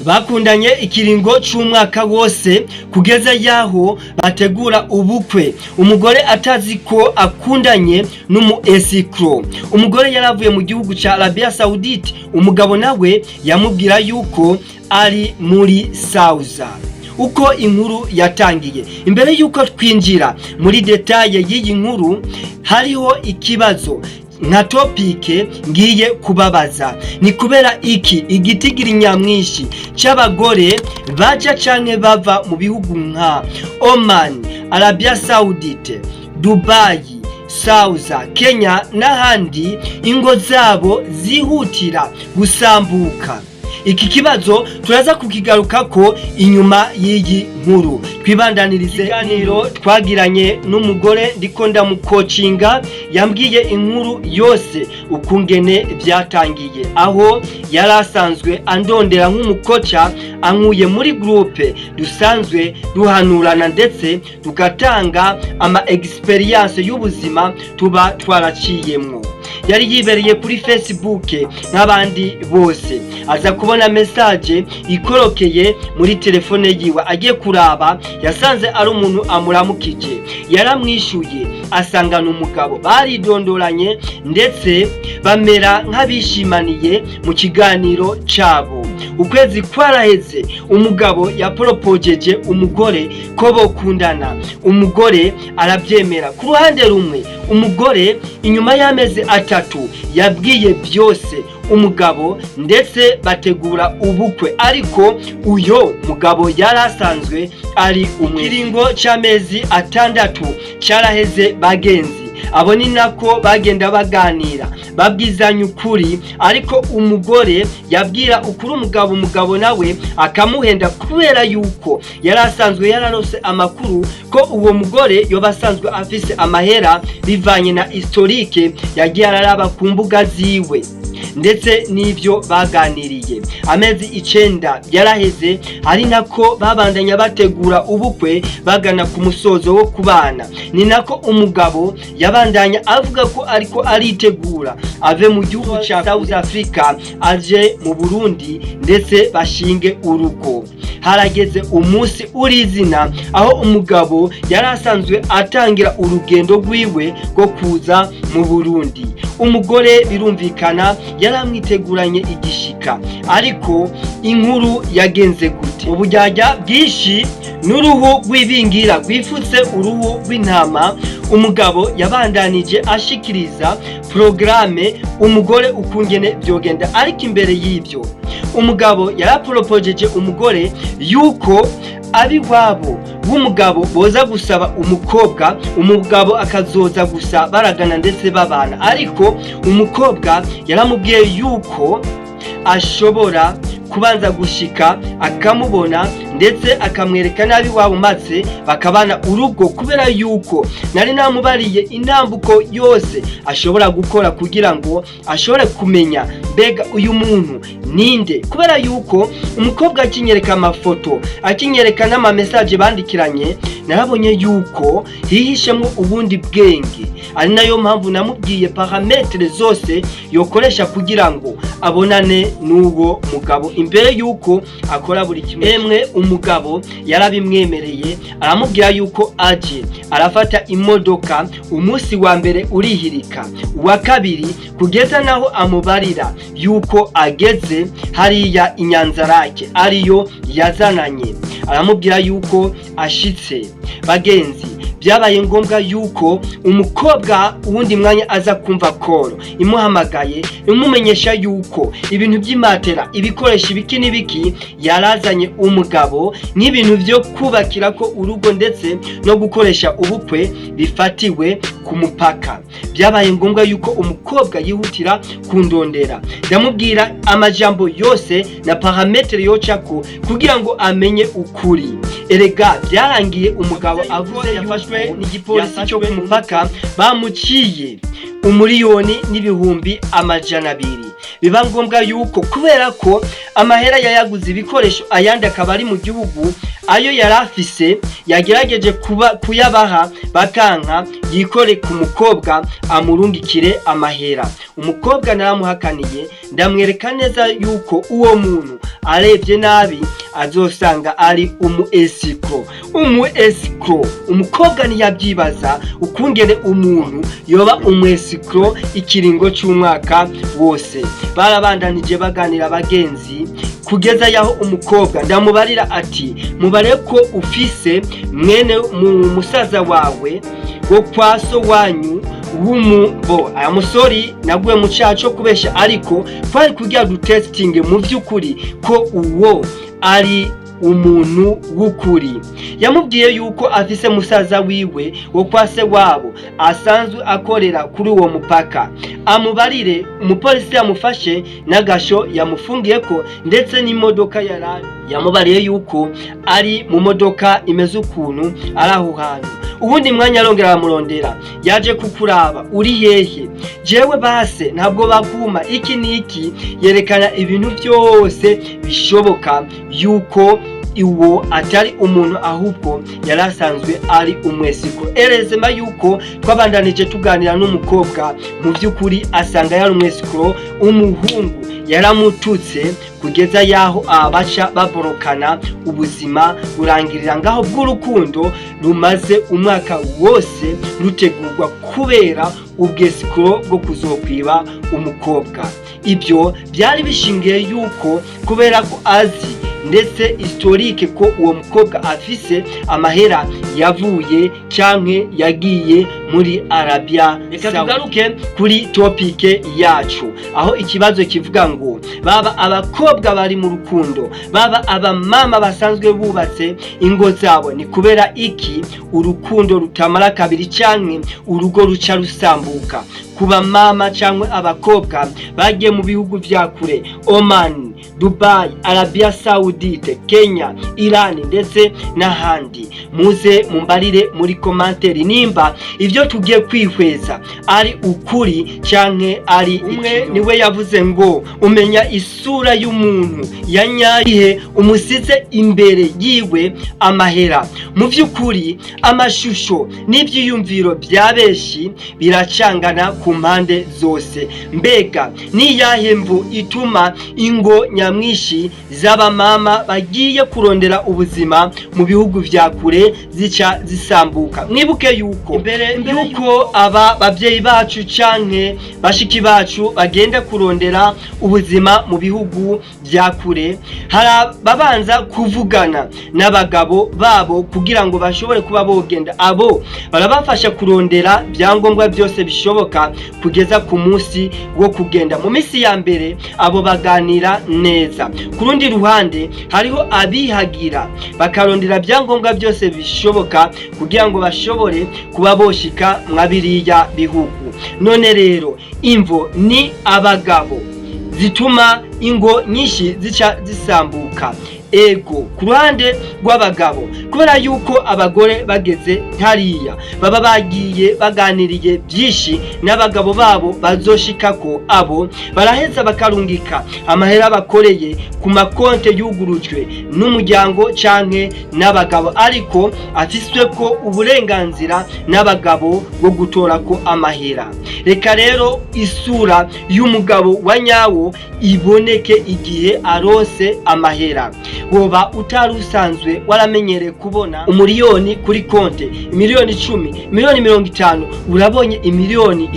Bakundanye ikiringo c'umwaka wose kugeza yaho bategura ubukwe, umugore atazi ko akundanye n'umu escroc. Umugore yaravuye mu gihugu ca Arabia Saudite, umugabo nawe yamubwira yuko ari muri Sauza. Uko inkuru yatangiye: imbere yuko twinjira muri détails y'iyi nkuru, hariho ikibazo nka topic ngiye kubabaza: ni kubera iki igitigiri nyamwinshi c'abagore baja canke bava mu bihugu nka Oman, Arabia Saudite, Dubai, Sauza, Kenya n'ahandi ingo zabo zihutira gusambuka? Iki kibazo turaza kukigarukako inyuma y'iyi nkuru. Twibandanirize ikiganiro twagiranye n'umugore ndiko ndamukocinga. Yambwiye inkuru yose ukungene byatangiye, aho yari asanzwe andondera nk'umu coach, ankuye muri groupe dusanzwe duhanurana ndetse tugatanga ama expérience y'ubuzima tuba twaraciyemwo. Yari yibereye kuri Facebook nk'abandi bose, aza kubona message ikorokeye muri telefone yiwe. Agiye kuraba, yasanze ari umuntu amuramukije. Yaramwishuye, asangana umugabo. Baridondoranye ndetse bamera nk'abishimaniye mu kiganiro cabo. Ukwezi kwaraheze, umugabo yaporopojeje umugore ko bokundana, umugore arabyemera. Ku ruhande rumwe, umugore inyuma y'amezi 3 yabwiye byose umugabo, ndetse bategura ubukwe, ariko uyo mugabo yari asanzwe ari umwe. Ikiringo c'amezi 6 caraheze, bagenzi. Abo ni nako bagenda baganira, babwizanya ukuri, ariko umugore yabwira ukuri umugabo, umugabo nawe akamuhenda, kubera yuko yari asanzwe yararose amakuru ko uwo mugore yoba asanzwe afise amahera, bivanye na historique yagiye araraba ku mbuga ziwe ndetse n'ibyo baganiriye. Amezi 9 yaraheze, ari nako babandanya bategura ubukwe, bagana ku musozo wo kubana. Ni nako umugabo yabandanya avuga ko ariko aritegura ave mu gihugu cya South Africa aje mu Burundi, ndetse bashinge urugo. Harageze umunsi urizina aho umugabo yari asanzwe atangira urugendo rwiwe rwo kuza mu Burundi. Umugore birumvikana yaramwiteguranye igishika, ariko inkuru yagenze gute? Uburyarya bwinshi n'uruhu rw'ibingira rwifutse uruhu rw'intama. Umugabo yabandanije ashikiriza porogaramu umugore ukungene byogenda, ariko imbere y'ibyo umugabo yaraporopojeje umugore yuko ab'iwabo w'umugabo boza gusaba umukobwa, umugabo akazoza gusa baragana ndetse babana. Ariko umukobwa yaramubwiye yuko ashobora kubanza gushika akamubona, ndetse akamwereka nabi wabo, maze bakabana urugo, kubera yuko nari namubariye intambuko yose ashobora gukora kugira ngo ashobore kumenya mbega uyu muntu ninde. Kubera yuko umukobwa akinyereka amafoto, akinyereka n'ama message bandikiranye, narabonye yuko hihishemo ubundi bwenge, ari nayo mpamvu namubwiye paramètres zose yokoresha kugira ngo abonane n'uwo mugabo imbere yuko akora buri kimwe. Emwe, umugabo yarabimwemereye, aramubwira yuko aje. Arafata imodoka, umunsi wa mbere urihirika, uwa kabiri, kugeza naho amubarira yuko ageze hariya Inyanzarake ariyo yazananye. Aramubwira yuko ashitse. Bagenzi, byabaye ngombwa yuko umukobwa uwundi mwanya aza kumva call imuhamagaye, imumenyesha yuko ibintu by'imatera, ibikoresho, ibiki n'ibiki yarazanye umugabo nk'ibintu byo kubakira ko urugo ndetse no gukoresha ubukwe bifatiwe ku mupaka. Byabaye ngombwa yuko umukobwa yihutira kundondera. Ndamubwira amajambo yose na paramètres yocako kugira ngo amenye ukuri. Erega byarangiye umugabo avuze yafashwe n'igipolisi cyo ku mupaka, bamuciye 1,200,000. Biba ngombwa yuko kubera ko Amahera yayaguze ibikoresho, ayandi akaba ari mu gihugu. Ayo yari afise yagerageje kuba kuyabaha bakanka, yikore ku mukobwa amurungikire amahera. Umukobwa naramuhakaniye, ndamwereka neza yuko uwo muntu arebye nabi azosanga ari umu escroc, umu escroc. Umukobwa ntiyabyibaza ukungene umuntu yoba umu escroc ikiringo c'umwaka wose. Barabandanije baganira, bagenzi, kugeza yaho umukobwa ndamubarira ati: "Mubare ko ufise mwene mu musaza wawe wo kwa so wanyu w'umubo." Aya musori naguye mu cyaha cyo kubesha, ariko twari kugira dutesitinge mu by'ukuri ko uwo ari umuntu w'ukuri. Yamubwiye yuko afise musaza wiwe wo kwa se wabo asanzwe akorera kuri uwo mupaka, amubarire umupolisi yamufashe n'agasho yamufungiye ko ndetse n'imodoka yarari. Yamubariye yuko ari mu modoka imeze ukuntu, ari aho hantu. Ubundi mwanya arongera aramurondera: "Yaje kukuraba, uri hehe? Jewe base ntabwo bakuma iki n'iki." Yerekana ibintu byose bishoboka yuko uwo atari umuntu, ahubwo yari asanzwe ari umu escroc. Erezema yuko twabandanije tuganira n'umukobwa, mu by'ukuri asanga yari umu escroc. Umuhungu yaramututse kugeza yaho abaca baborokana. Ubuzima burangirira ngaho bw'urukundo rumaze umwaka wose rutegurwa kubera ubw'escroc bwo kuzokwiba umukobwa. Ibyo byari bishingiye yuko kubera ko azi ndetse historique ko uwo mukobwa afise amahera yavuye canke yagiye muri Arabia. Reka tugaruke kuri topic yacu, aho ikibazo kivuga ngo: baba abakobwa bari mu rukundo, baba abamama basanzwe bubatse ingo zabo, ni kubera iki urukundo rutamara kabiri canke urugo ruca rusambuka? Kuba mama cyangwa abakobwa bagiye mu bihugu vya kure, Oman, Dubai, Arabia Saudite, Kenya, Iran ndetse n'ahandi, muze mumbarire muri commentaire nimba ibyo tugiye kwihweza ari ukuri canke ari. Umwe niwe yavuze ngo: "Umenya isura y'umuntu ya nyayihe umusize imbere yiwe amahera." Mu by'ukuri amashusho n'ibyiyumviro bya benshi biracangana ku mpande zose. Mbega niyahe mvu ituma ingo nyamwinshi z'abamama bagiye kurondera ubuzima mu bihugu vya kure zica zisambuka? Mwibuke yuko imbere yuko aba bavyeyi bacu canke bashiki bacu bagenda kurondera ubuzima mu bihugu vya kure, hari ababanza kuvugana n'abagabo babo kugira ngo bashobore kuba bogenda. Abo barabafasha kurondera ibyangombwa byose bishoboka kugeza ku munsi wo kugenda. Mu minsi ya mbere abo baganira neza. Ku rundi ruhande hariho abihagira bakarondera ibyangombwa byose bishoboka kugira ngo bashobore kuba boshika mwa biriya bihugu. None rero imvo ni abagabo zituma ingo nyinshi zica zisambuka. Ego, ku ruhande rw'abagabo, kubera yuko abagore bageze hariya baba bagiye baganiriye byinshi n'abagabo babo bazoshikako. Abo baraheza bakarungika amahera bakoreye ku makonte yugurujwe n'umuryango canke n'abagabo, ariko afiswe ko uburenganzira n'abagabo bwo gutora ko amahera. Reka rero isura y'umugabo wa nyawo iboneke igihe arose amahera. Woba utari usanzwe waramenyereye kubona 1 miliyoni kuri konte, 10 miliyoni, 50 miliyoni, urabonye 100 miliyoni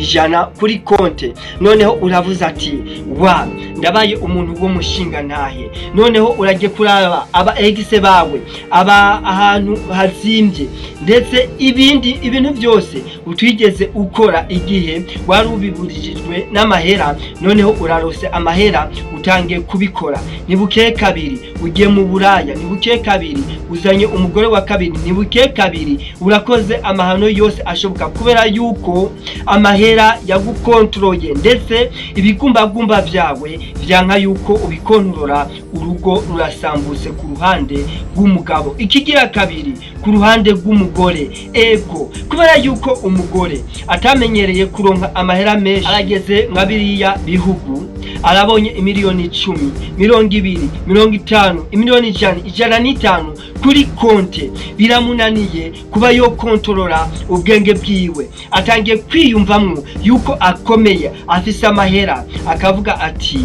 kuri konte, noneho uravuze ati: "Wa ndabaye umuntu w'umushinga ntahe." Noneho uragiye kuraba aba ex bawe aba ahantu hazimbye, ndetse ibindi ibintu byose utwigeze ukora igihe wari ubiburijijwe n'amahera. Noneho urarose amahera, utangiye kubikora. Ntibukeye kabiri ugiye mu mu Buraya, ntibuke kabiri uzanye umugore wa kabiri, ntibuke kabiri urakoze amahano yose ashoboka, kubera yuko amahera yagukontroye, ndetse ibigumbagumba byawe vyanka yuko ubikontorora. Urugo rurasambutse ku ruhande rw'umugabo. Ikigira kabiri, ku ruhande rw'umugore, ego, kubera yuko umugore atamenyereye kuronka amahera menshi, arageze nka biriya bihugu, arabonye imiliyoni 10, 20, 50, imiliyoni 100, 105 kuri konte, biramunaniye kuba yo kontorora ubwenge bwiwe. Atangiye kwiyumvamwo yuko akomeye, afise amahera, akavuga ati: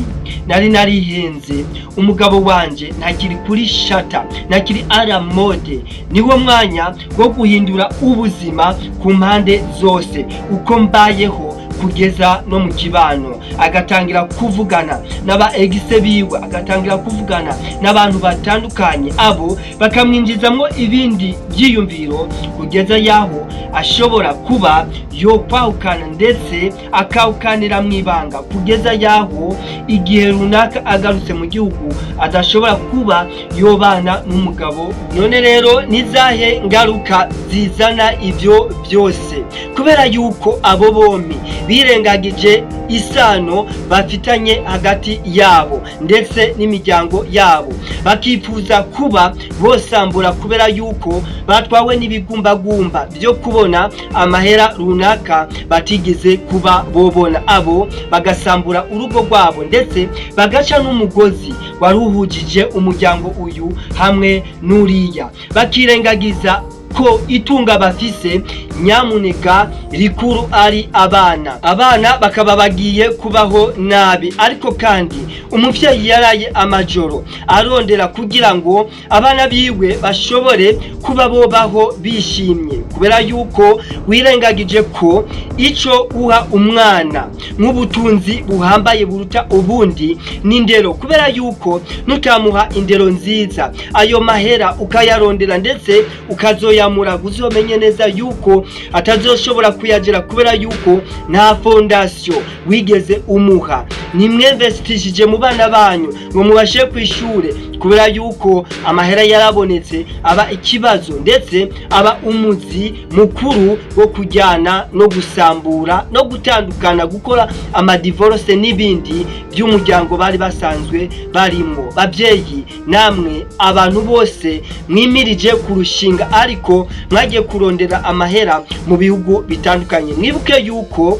"Nari narihenze, umugabo wanje ntakiri kuri shata, ntakiri à la mode, niwo mwanya wo guhindura ubuzima ku mpande zose, uko mbayeho kugeza no mu kibano." Agatangira kuvugana n'aba ex biwe, agatangira kuvugana n'abantu batandukanye, abo bakamwinjizamwo ibindi byiyumviro, kugeza yaho ashobora kuba yo kwahukana, ndetse akawukanira mu ibanga, kugeza yaho igihe runaka agarutse mu gihugu adashobora kuba yobana n'umugabo. None rero nizahe ngaruka zizana ibyo byose? Kubera yuko abo bombi birengagije isano bafitanye hagati yabo ndetse n'imiryango yabo, bakifuza kuba bosambura kubera yuko batwawe n'ibigumbagumba byo kubona amahera runaka batigeze kuba bobona, abo bagasambura urugo rwabo, ndetse bagaca n'umugozi wari uhujije umuryango uyu hamwe n'uriya, bakirengagiza ko itunga bafise nyamuneka rikuru ari abana. Abana bakaba bagiye kubaho nabi. Ariko kandi umuvyeyi yaraye amajoro arondera kugira ngo abana biwe bashobore kuba bobaho bishimye, kubera yuko wirengagije ko ico uha umwana nk'ubutunzi buhambaye buruta ubundi n'indero, kubera yuko nutamuha indero nziza, ayo mahera ukayarondera ndetse ukazoyamura, uzomenye neza yuko atazoshobora kuyagera, kubera yuko nta fondation wigeze umuha. Nimwemvestishije mu bana banyu ngo mubashe ku ishure, kubera yuko amahera yarabonetse, aba ikibazo, ndetse aba umuzi mukuru wo kujyana no gusambura no gutandukana, gukora ama divorce n'ibindi by'umuryango bari basanzwe barimwo. Babyeyi, namwe abantu bose mwimirije kurushinga ariko mwagiye kurondera amahera mu bihugu bitandukanye, mwibuke yuko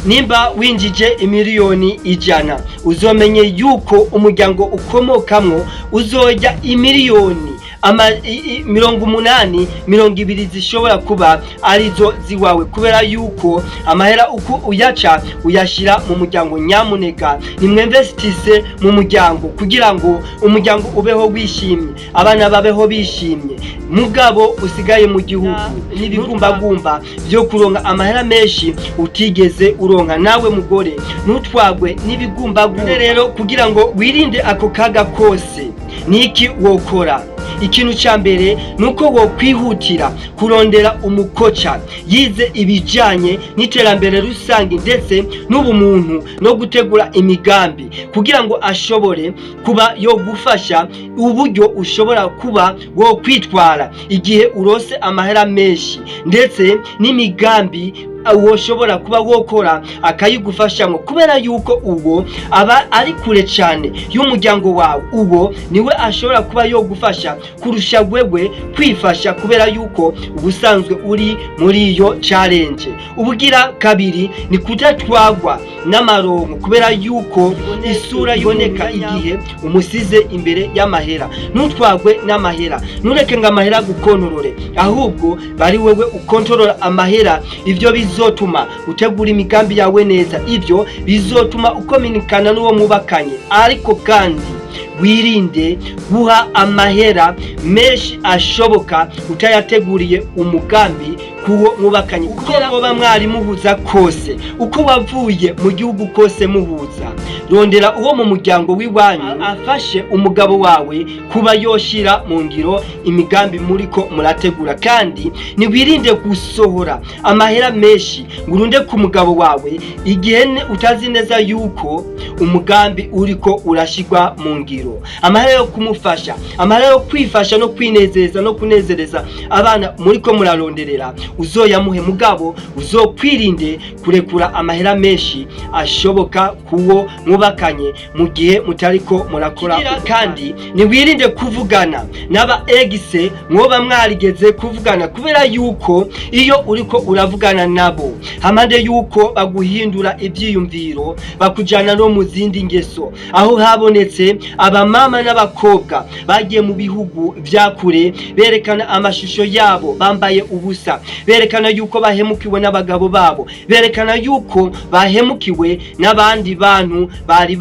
nimba winjije imiliyoni 100, uzomenye yuko umuryango ukomokamwo uzojya imiliyoni 80, 20 zishobora kuba arizo ziwawe, kubera yuko amahera uko uyaca uyashyira mu muryango. Nyamuneka nimwemvestise mu muryango kugira ngo umuryango ubeho wishimye, abana babeho bishimye. Mugabo usigaye mu gihugu n'ibigumbagumba byo kuronka amahera menshi utigeze uronka, nawe mugore ntutwagwe n'ibigumbagumba. Rero kugira ngo wirinde ako kaga kose, niki wokora? Ikintu cya mbere ni uko wokwihutira kurondera umu coach yize ibijyanye n'iterambere rusange ndetse n'ubumuntu no gutegura imigambi, kugira ngo ashobore kuba yo gufasha uburyo ushobora kuba wo kwitwara igihe urose amahera menshi, ndetse n'imigambi woshobora kuba wokora akayigufashamo, kubera yuko uwo aba ari kure cyane y'umuryango wawe. Uwo niwe ashobora kuba yogufasha kurusha wewe kwifasha, kubera yuko ubusanzwe uri muri iyo challenge. Ubugira kabiri ni kudatwagwa n'amaronko, kubera yuko isura iboneka igihe umusize imbere y'amahera. Ntutwagwe n'amahera, ntureke ngo amahera gukontorore, ahubwo bari wewe ukontorora amahera. Ivyo bizotuma utegura imigambi yawe neza, ivyo bizotuma ukominikana n'uwo mwubakanye. Ariko kandi wirinde guha amahera menshi ashoboka utayateguriye umugambi. kuwo mwubakanye. Uko mwoba mwari muhuza kose, uko wavuye mu gihugu kose muhuza, rondera uwo mu muryango w'iwanyu afashe umugabo wawe kuba yoshira mu ngiro imigambi muriko murategura. Kandi niwirinde gusohora amahera menshi ngo urunde ku mugabo wawe igihe utazi neza yuko umugambi uriko urashigwa mu ngiro. Amahera yo kumufasha, amahera yo kwifasha no kwinezeza no kunezereza abana muriko muraronderera, uzoyamuhe, mugabo uzokwirinde kurekura amahera menshi ashoboka kuwo mwubakanye mu gihe mutariko murakora. Kandi niwirinde kuvugana n'aba ex mwoba mwarigeze kuvugana, kubera yuko iyo uriko uravugana nabo, hamande yuko baguhindura ivyiyumviro, bakujana no mu zindi ngeso, aho habonetse abamama n'abakobwa bagiye mu bihugu vya kure berekana amashusho yabo bambaye ubusa, berekana yuko bahemukiwe n'abagabo babo, berekana yuko bahemukiwe n'abandi bantu bari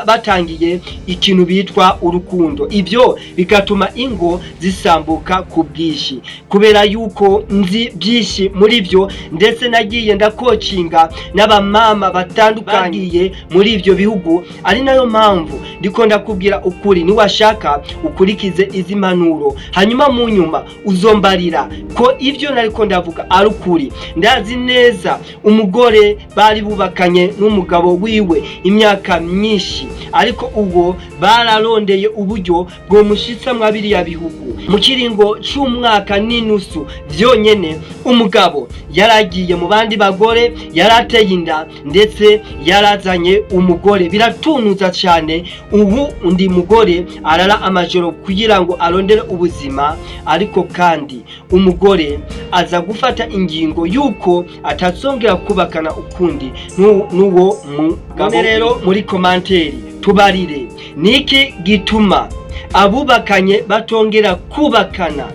batangiye ikintu bitwa urukundo. Ibyo bigatuma ingo zisambuka ku bwinshi. Kubera yuko nzi byinshi muri byo, ndetse nagiye ndakocinga n'abamama batandukanye muri ibyo bihugu, ari nayo mpamvu ndiko ndakubwira ukuri. Niwashaka ukurikize izi mpanuro, hanyuma mu nyuma uzombarira ko ibyo nariko ndavuga ari ukuri. Ndazi neza umugore bari bubakanye n'umugabo wiwe imyaka myinshi, ariko ubwo bararondeye uburyo bwomushitsa mwa biriya bihugu. Mu kiringo c'umwaka n'inusu vyonyene, umugabo yaragiye mu bandi bagore, yarateye inda, ndetse yarazanye umugore. Biratunuza cyane. Ubu undi mugore arara amajoro kugira ngo arondere ubuzima, ariko kandi umugore aza gufata ingingo yuko atazongera kubakana ukundi n'uwo mugabo. Rero muri commentaire tubarire: niki gituma abubakanye batongera kubakana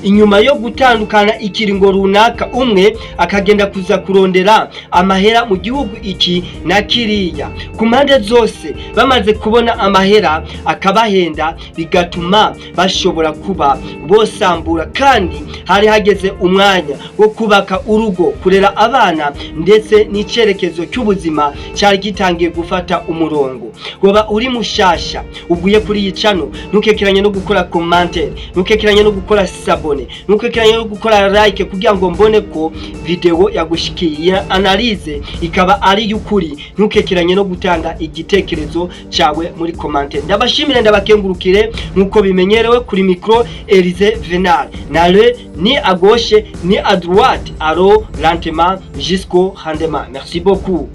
inyuma yo gutandukana ikiringo runaka, umwe akagenda kuza kurondera amahera mu gihugu iki na kiriya? Ku mpande zose bamaze kubona amahera akabahenda, bigatuma bashobora kuba bosambura, kandi hari hageze umwanya wo kubaka urugo, kurera abana, ndetse n'icerekezo cy'ubuzima cyari gitangiye gufata umurongo. Woba uri mushasha uguye kuri iyi channel, ntukekeranye no gukora commentaire, ntukekeranye no gukora s'abonner, ntukekeranye no gukora like, kugira ngo mbone ko video yagushikiye, analyse ikaba ari y'ukuri. Ntukekeranye no gutanga igitekerezo cyawe muri commentaire. Ndabashimire, ndabakengurukire. Nkuko bimenyerewe, kuri micro Elise Venal na le ni à gauche ni à droite, allons lentement jusqu'au rendement. Merci beaucoup.